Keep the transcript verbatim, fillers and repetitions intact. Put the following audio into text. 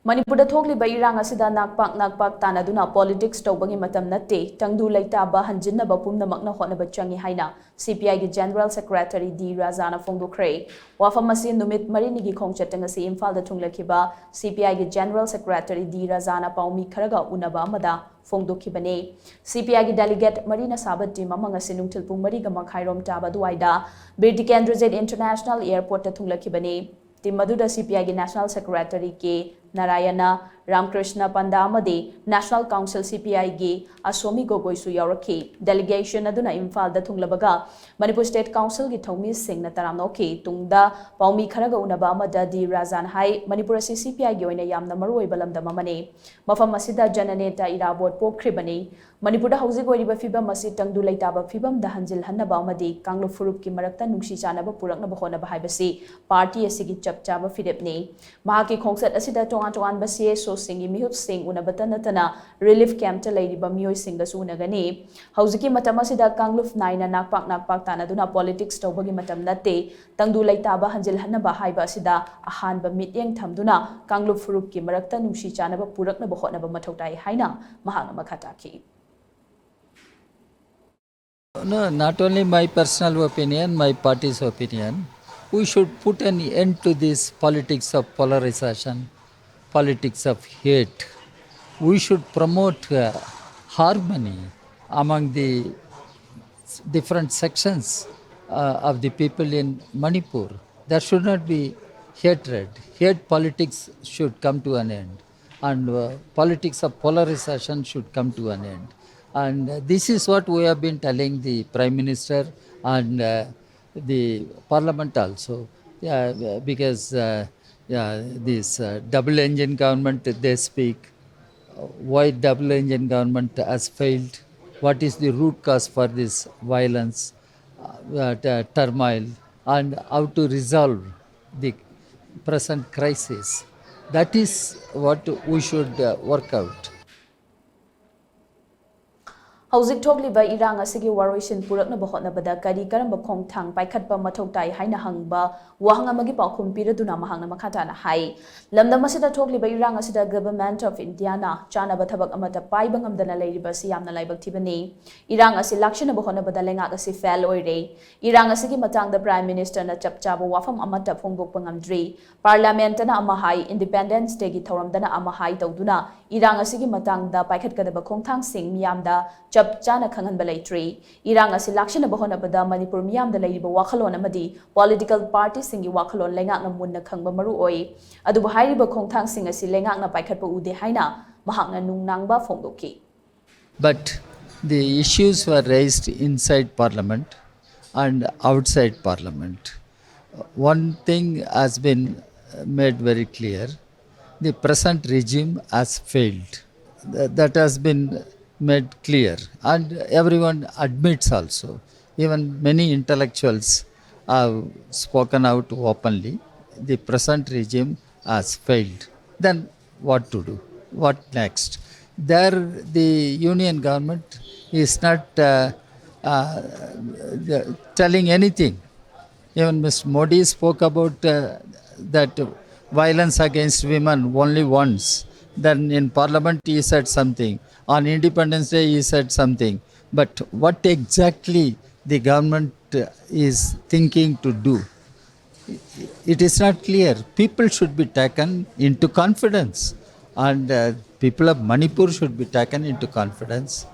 ꯃꯅꯤꯄꯨꯔꯗ ꯊꯣꯛꯂꯤꯕ ꯏꯔꯥꯡ ꯑꯁꯤꯗ ꯅꯥꯛꯄꯥꯛ ꯅꯥꯛꯄꯥꯛ ꯇꯥꯟꯅꯗꯨꯅ ꯄꯣꯂꯤꯇꯤꯛꯁ ꯇꯧꯕꯒꯤ ꯃꯇꯝ ꯅꯠꯇꯦ, ꯇꯪꯗꯨ ꯂꯩꯇꯥꯕ ꯍꯟꯖꯤꯟꯅꯕ ꯄꯨꯝꯅꯃꯛꯅ ꯍꯣꯠꯅꯕ ꯆꯪꯏ ꯍꯥꯏꯅ ꯁꯤ ꯄꯤ ꯑꯥꯏꯒꯤ ꯖꯦꯅꯔꯦꯜ ꯁꯦꯀ꯭ꯔꯦꯇꯔꯤ ꯗꯤ ꯔꯥꯖꯥꯅ ꯐꯣꯡꯗꯣꯛꯈ꯭ꯔꯦ꯫ ꯋꯥꯐꯝ ꯑꯁꯤ ꯅꯨꯃꯤꯠ ꯃꯔꯤꯅꯤꯒꯤ ꯈꯣꯡꯆꯠꯇ ꯉꯁꯤ ꯏꯝꯐꯥꯜꯗ ꯊꯨꯡꯂꯈꯤꯕ ꯁꯤ ꯄꯤ ꯑꯥꯏꯒꯤ ꯖꯦꯅꯔꯦꯜ ꯁꯦꯀ꯭ꯔꯦꯇꯔꯤ ꯗꯤ ꯔꯥꯖꯥꯅ ꯄꯥꯎꯃꯤ ꯈꯔꯒ ꯎꯅꯕ ꯑꯃꯗ ꯐꯣꯡꯗꯣꯛꯈꯤꯕꯅꯤ꯫ ꯁꯤ ꯄꯤ ꯑꯥꯏꯒꯤ ꯗꯦꯂꯤꯒꯦꯠ ꯃꯔꯤꯅ ꯁꯥꯕ ꯇꯤꯝ ꯑꯃ ꯉꯁꯤ ꯅꯨꯡꯊꯤꯜ ꯄꯨꯡ ꯃꯔꯤꯒ ꯃꯈꯥꯏꯔꯣꯝ ꯇꯥꯕ ꯑꯗꯨꯋꯥꯏꯗ ꯕꯤꯔ ꯇꯤꯀꯦꯟꯗ꯭ꯔꯖꯤꯠ ꯏꯟꯇꯔꯅꯦꯁꯅꯦꯜ ꯑꯦꯌꯔꯄꯣꯔꯠꯇ ꯊꯨꯡꯂꯈꯤꯕꯅꯤ꯫ ꯇꯤꯝ ꯑꯗꯨꯗ ꯁꯤ ꯄꯤ ꯑꯥꯏꯒꯤ ꯅꯦꯁꯅꯦꯜ ꯁꯦꯀ꯭ꯔꯦꯇꯔꯤ ꯀꯦ ꯅꯥꯔꯥꯌꯅ, ꯔꯥꯝꯀ꯭ꯔꯤꯁꯅ ꯄꯟꯗꯥ ꯑꯃꯗꯤ ꯅꯦꯁꯅꯦꯜ ꯀꯥꯎꯟꯁꯤꯜ ꯁꯤ ꯄꯤ ꯑꯥꯏꯒꯤ ꯑꯁꯣꯃꯤ ꯒꯣꯒꯣꯏꯁꯨ ꯌꯥꯎꯔꯛꯈꯤ꯫ ꯗꯦꯂꯤꯒꯦꯁꯟ ꯑꯗꯨꯅ ꯏꯝꯐꯥꯜꯗ ꯊꯨꯡꯂꯕꯒ ꯃꯅꯤꯄꯨꯔ ꯁ꯭ꯇꯦꯠ ꯀꯥꯎꯟꯁꯤꯜꯒꯤ ꯊꯧꯃꯤꯁꯤꯡꯅ ꯇꯔꯥꯝꯅ ꯑꯣꯛꯈꯤ꯫ ꯇꯨꯡꯗ ꯄꯥꯎꯃꯤ ꯈꯔꯒ ꯎꯅꯕ ꯑꯃꯗ ꯗꯤ ꯔꯥꯖꯥꯅ ꯍꯥꯏ, ꯃꯅꯤꯄꯨꯔ ꯑꯁꯤ ꯁꯤ ꯄꯤ ꯑꯥꯏꯒꯤ ꯑꯣꯏꯅ ꯌꯥꯝꯅ ꯃꯔꯨꯑꯣꯏꯕ ꯂꯝꯗꯝ ꯑꯃꯅꯤ꯫ ꯃꯐꯝ ꯑꯁꯤꯗ ꯖꯅꯅꯦꯇꯥ ꯏꯔꯥꯕꯣꯠ ꯄꯣꯛꯈ꯭ꯔꯤꯕꯅꯤ꯫ ꯃꯅꯤꯄꯨꯔꯗ ꯍꯧꯖꯤꯛ ꯑꯣꯏꯔꯤꯕ ꯐꯤꯕꯝ ꯑꯁꯤ ꯇꯪꯗꯨ ꯂꯩꯇꯥꯕ ꯐꯤꯕꯝꯗ ꯍꯟꯖꯤꯜꯍꯟꯅꯕ ꯑꯃꯗꯤ ꯀꯥꯡꯂꯨꯞ ꯐꯨꯔꯨꯞꯀꯤ ꯃꯔꯛꯇ ꯅꯨꯡꯁꯤ ꯆꯥꯟꯅꯕ ꯄꯨꯔꯛꯅꯕ ꯍꯣꯠꯅꯕ ꯍꯥꯏꯕꯁꯤ ꯄꯥꯔꯇꯤ ꯑꯁꯤꯒꯤ ꯆꯞ ꯆꯥꯕ ꯐꯤꯔꯦꯞꯅꯤ꯫ ꯃꯍꯥꯛꯀꯤ ꯈꯣꯡꯆꯠ ꯑꯁꯤꯗ ꯇꯣꯉꯥꯟ ꯇꯣꯉꯥꯟꯕ ꯁꯤ ꯑꯦꯁ ꯑꯣꯁꯤꯡꯒꯤ ꯃꯤꯍꯨꯠꯁꯤꯡ ꯎꯅꯕꯇ ꯅꯠꯇꯅ ꯔꯤꯂꯤꯐ ꯀꯦꯝꯞꯇ ꯂꯩꯔꯤꯕ ꯃꯤꯑꯣꯏꯁꯤꯡꯒꯁꯨ ꯎꯅꯒꯅꯤ꯫ ꯍꯧꯖꯤꯛꯀꯤ ꯃꯇꯝ ꯑꯁꯤꯗ ꯀꯥꯡꯂꯨꯞ ꯅꯥꯏꯅ ꯅꯥꯛꯄꯥꯛ ꯅꯥꯛꯄꯥꯛ ꯇꯥꯟꯅꯗꯨꯅ ꯄꯣꯂꯤꯇꯤꯛꯁ ꯇꯧꯕꯒꯤ ꯃꯇꯝ ꯅꯠꯇꯦ꯫ ꯇꯪꯗꯨ ꯂꯩꯇꯥꯕ ꯍꯟꯖꯤꯜꯍꯟꯅꯕ ꯍꯥꯏꯕ ꯑꯁꯤꯗ ꯑꯍꯥꯟꯕ ꯃꯤꯠꯌꯦꯡ ꯊꯝꯗꯨꯅ ꯀꯥꯡꯂꯨꯞ ꯐꯨꯔꯨꯞꯀꯤ ꯃꯔꯛꯇ ꯅꯨꯡꯁꯤ ꯆꯥꯟꯅꯕ ꯄꯨꯔꯛꯅꯕ ꯍꯣꯠꯅꯕ ꯃꯊꯧ ꯇꯥꯏ ꯍꯥꯏꯅ ꯃꯍꯥꯛꯅ ꯃꯈꯥ ꯇꯥꯈꯤ꯫ No, not only my personal opinion, my party's opinion. We should put an end to this politics of polarization, politics of hate. We should promote uh, harmony among the different sections uh, of the people in Manipur. There should not be hatred. Hate politics should come to an end, and uh, politics of polarization should come to an end. And uh, this is what we have been telling the Prime Minister and uh, the Parliament also, yeah, because uh, yeah, this uh, double engine government, they speak. Why double engine government has failed? What is the root cause for this violence, uh, uh, turmoil, and how to resolve the present crisis? That is what we should uh, work out. ꯍꯧꯖꯤꯛ ꯊꯣꯛꯂꯤꯕ ꯏꯔꯥꯡ ꯑꯁꯤꯒꯤ ꯋꯥꯔꯣꯏꯁꯤꯟ ꯄꯨꯔꯛꯅꯕ ꯍꯣꯠꯅꯕꯗ ꯀꯔꯤ ꯀꯔꯝꯕ ꯈꯣꯡꯊꯥꯡ ꯄꯥꯏꯈꯠꯄ ꯃꯊꯧ ꯇꯥꯏ ꯍꯥꯏꯅ ꯍꯪꯕ ꯋꯥꯍꯪ ꯑꯃꯒꯤ ꯄꯥꯎꯈꯨꯝ ꯄꯤꯔꯗꯨꯅ ꯃꯍꯥꯛꯅ ꯃꯈꯥ ꯇꯥꯅ ꯍꯥꯏ, ꯂꯝꯗꯝ ꯑꯁꯤꯗ ꯊꯣꯛꯂꯤꯕ ꯏꯔꯥꯡ ꯑꯁꯤꯗ Government of Indiaꯅ ꯆꯥꯅꯕ ꯊꯕꯛ ꯑꯃꯠꯇ ꯄꯥꯏꯕ ꯉꯝꯗꯅ ꯂꯩꯔꯤꯕ ꯑꯁꯤ ꯌꯥꯝꯅ ꯂꯥꯏꯕꯛ ꯊꯤꯕꯅꯤ꯫ ꯏꯔꯥꯡ ꯑꯁꯤ ꯂꯥꯛꯁꯤꯟꯅꯕ ꯍꯣꯠꯅꯕꯗ ꯂꯩꯉꯥꯛ ꯑꯁꯤ ꯐꯦꯜ ꯑꯣꯏꯔꯦ꯫ ꯏꯔꯥꯡ ꯑꯁꯤꯒꯤ ꯃꯇꯥꯡꯗ Prime Ministerꯅ ꯆꯞ ꯆꯥꯕ ꯋꯥꯐꯝ ꯑꯃꯠꯇ ꯐꯣꯡꯗꯣꯛꯄ ꯉꯝꯗ꯭ꯔꯤ꯫ Parliamentꯇꯅ ꯑꯃ ꯍꯥꯏ, Independence Dayꯒꯤ ꯊꯧꯔꯝꯗꯅ ꯑꯃ ꯍꯥꯏ ꯇꯧꯗꯨꯅ ꯏꯔꯥꯡ ꯑꯁꯤꯒꯤ ꯃꯇꯥꯡꯗ ꯄꯥꯏꯈꯠꯀꯗꯕ ꯈꯣꯡꯊꯥꯡꯁꯤꯡ ꯃꯤꯌꯥꯝꯗ ꯆꯞ ꯆꯥꯅ ꯈꯪꯍꯟꯕ ꯂꯩꯇ꯭ꯔꯤ꯫ ꯏꯔꯥꯡ ꯑꯁꯤ ꯂꯥꯛꯁꯤꯟꯅꯕ ꯍꯣꯠꯅꯕꯗ ꯃꯅꯤꯄꯨꯔ ꯃꯤꯌꯥꯝꯗ ꯂꯩꯔꯤꯕ ꯋꯥꯈꯜꯂꯣꯟ ꯑꯃꯗꯤ political partyꯁꯤꯡꯒꯤ ꯋꯥꯈꯜꯂꯣꯟ ꯂꯩꯉꯥꯛꯅ ꯃꯨꯟꯅ ꯈꯪꯕ ꯃꯔꯨ ꯑꯣꯏ꯫ ꯑꯗꯨꯕꯨ ꯍꯥꯏꯔꯤꯕ ꯈꯣꯡꯊꯥꯡꯁꯤꯡ ꯑꯁꯤ ꯂꯩꯉꯥꯛꯅ ꯄꯥꯏꯈꯠꯄ ꯎꯗꯦ ꯍꯥꯏꯅ ꯃꯍꯥꯛꯅ ꯅꯨꯡꯅꯥꯡꯕ ꯐꯣꯡꯗꯣꯛꯈꯤ꯫ But the issues were raised inside Parliament and outside Parliament. One thing has been made very clear, the present regime has failed. Th- That has been made clear, and everyone admits also. Even many intellectuals have spoken out openly. The present regime has failed. Then what to do? What next? There, the union government is not uh, uh, telling anything. Even Mister Modi spoke about uh, that violence against women only once. Then in Parliament, he said something. On Independence Day, he said something. But what exactly the government uh, is thinking to do? It is not clear. People should be taken into confidence, and uh, people of Manipur should be taken into confidence.